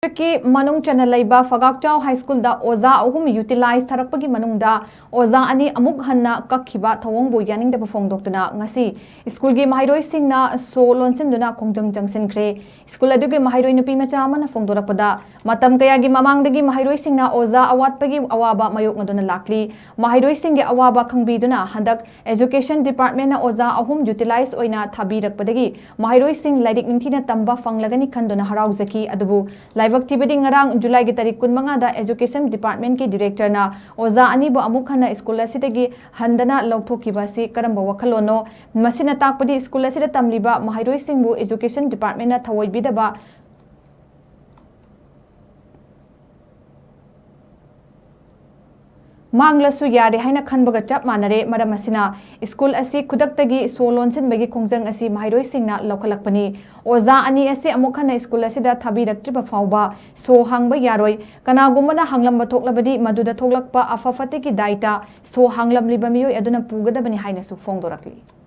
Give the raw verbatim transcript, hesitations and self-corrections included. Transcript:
ꯗꯤꯁꯇ꯭ꯔꯤꯛꯀꯤ ꯃꯅꯨꯡ ꯆꯟꯅ ꯂꯩꯕ ꯐꯒꯥꯛꯆꯥꯎ ꯍꯥꯏ ꯁ꯭ꯀꯨꯜꯗ ꯑꯣꯖꯥ ꯑꯍꯨꯝ ꯌꯨꯇꯤꯂꯥꯏꯖ ꯊꯥꯔꯛꯄꯒꯤ ꯃꯅꯨꯡꯗ ꯑꯣꯖꯥ ꯑꯅꯤ ꯑꯃꯨꯛ ꯍꯟꯅ ꯀꯛꯈꯤꯕ ꯊꯧꯑꯣꯡꯕꯨ ꯌꯥꯅꯤꯡꯗꯕ ꯐꯣꯡꯗꯣꯛꯇꯨꯅ ꯉꯁꯤ ꯁ꯭ꯀꯨꯜꯒꯤ ꯃꯍꯩꯔꯣꯏꯁꯤꯡꯅ ꯁꯣ ꯂꯣꯟꯁꯤꯟꯗꯨꯅ ꯈꯣꯡꯖꯪ ꯆꯪꯁꯤꯟꯈ꯭ꯔꯦ꯫ ꯁ꯭ꯀꯨꯜ ꯑꯗꯨꯒꯤ ꯃꯍꯩꯔꯣꯏ ꯅꯨꯄꯤ ꯃꯆꯥ ꯑꯃꯅ ꯐꯣꯡꯗꯣꯔꯛꯄꯗ, ꯃꯇꯝ ꯀꯌꯥꯒꯤ ꯃꯃꯥꯡꯗꯒꯤ ꯃꯍꯩꯔꯣꯏꯁꯤꯡꯅ ꯑꯣꯖꯥ ꯑꯋꯥꯠꯄꯒꯤ ꯑꯋꯥꯕ ꯃꯥꯌꯣꯛꯅꯗꯨꯅ ꯂꯥꯛꯂꯤ꯫ ꯃꯍꯩꯔꯣꯏꯁꯤꯡꯒꯤ ꯑꯋꯥꯕ ꯈꯪꯕꯤꯗꯨꯅ ꯍꯟꯗꯛ ꯑꯦꯖꯨꯀꯦꯁꯟ ꯗꯤꯄꯥꯔꯠꯃꯦꯟꯅ ꯑꯣꯖꯥ ꯑꯍꯨꯝ ꯌꯨꯇꯤꯂꯥꯏꯖ ꯑꯣꯏꯅ ꯊꯥꯕꯤꯔꯛꯄꯗꯒꯤ ꯃꯍꯩꯔꯣꯏꯁꯤꯡ ꯂꯥꯏꯔꯤꯛ ꯅꯤꯡꯊꯤꯅ ꯇꯝꯕ ꯐꯪꯂꯒꯅꯤ ꯈꯟꯗꯨꯅ ꯍꯔꯥꯎꯖꯈꯤ꯫ ꯑꯗꯨꯕꯨ ꯂꯥꯏꯕꯛ ꯊꯤꯕꯗꯤ ꯉꯔꯥꯡ ꯖꯨꯂꯥꯏꯒꯤ ꯇꯥꯔꯤꯛ ꯀꯨꯟꯃꯉꯥꯗ ꯑꯦꯖꯨꯀꯦꯁꯟ ꯗꯤꯄꯥꯔꯠꯃꯦꯟꯒꯤ ꯗꯤꯔꯦꯛꯇꯔꯅ ꯑꯣꯖꯥ ꯑꯅꯤꯕꯨ ꯑꯃꯨꯛ ꯍꯟꯅ ꯁ꯭ꯀꯨꯜ ꯑꯁꯤꯗꯒꯤ ꯍꯟꯗꯅ ꯂꯧꯊꯣꯛꯈꯤꯕ ꯑꯁꯤ ꯀꯔꯝꯕ ꯋꯥꯈꯜꯂꯣꯟꯅꯣ? ꯃꯁꯤꯅ ꯇꯥꯛꯄꯗꯤ ꯁ꯭ꯀꯨꯜ ꯑꯁꯤꯗ ꯇꯝꯂꯤꯕ ꯃꯍꯩꯔꯣꯏꯁꯤꯡꯕꯨ ꯑꯦꯖꯨꯀꯦꯁꯟ ꯗꯤꯄꯥꯔꯠꯃꯦꯟꯅ ꯊꯧꯑꯣꯏꯕꯤꯗꯕ ꯃꯥꯡꯂꯁꯨ ꯌꯥꯔꯦ ꯍꯥꯏꯅ ꯈꯟꯕꯒ ꯆꯞ ꯃꯥꯟꯅꯔꯦ꯫ ꯃꯔꯝ ꯑꯁꯤꯅ ꯁ꯭ꯀꯨꯜ ꯑꯁꯤ ꯈꯨꯗꯛꯇꯒꯤ ꯁꯣ ꯂꯣꯟꯁꯤꯟꯕꯒꯤ ꯈꯣꯡꯖꯪ ꯑꯁꯤ ꯃꯍꯩꯔꯣꯏꯁꯤꯡꯅ ꯂꯧꯈꯠꯂꯛꯄꯅꯤ꯫ ꯑꯣꯖꯥ ꯑꯅꯤ ꯑꯁꯤ ꯑꯃꯨꯛ ꯍꯟꯅ ꯁ꯭ꯀꯨꯜ ꯑꯁꯤꯗ ꯊꯥꯕꯤꯔꯛꯇ꯭ꯔꯤꯕ ꯐꯥꯎꯕ ꯁꯣ ꯍꯥꯡꯕ ꯌꯥꯔꯣꯏ꯫ ꯀꯅꯥꯒꯨꯝꯕꯅ ꯍꯥꯡꯂꯝꯕ ꯊꯣꯛꯂꯕꯗꯤ ꯃꯗꯨꯗ ꯊꯣꯛꯂꯛꯄ ꯑꯐ ꯐꯠꯇꯒꯤ ꯗꯥꯏꯇ ꯁꯣ ꯍꯥꯡꯂꯝꯂꯤꯕ ꯃꯤꯑꯣꯏ ꯑꯗꯨꯅ ꯄꯨꯒꯗꯕꯅꯤ ꯍꯥꯏꯅꯁꯨ ꯐꯣꯡꯗꯣꯔꯛꯂꯤ꯫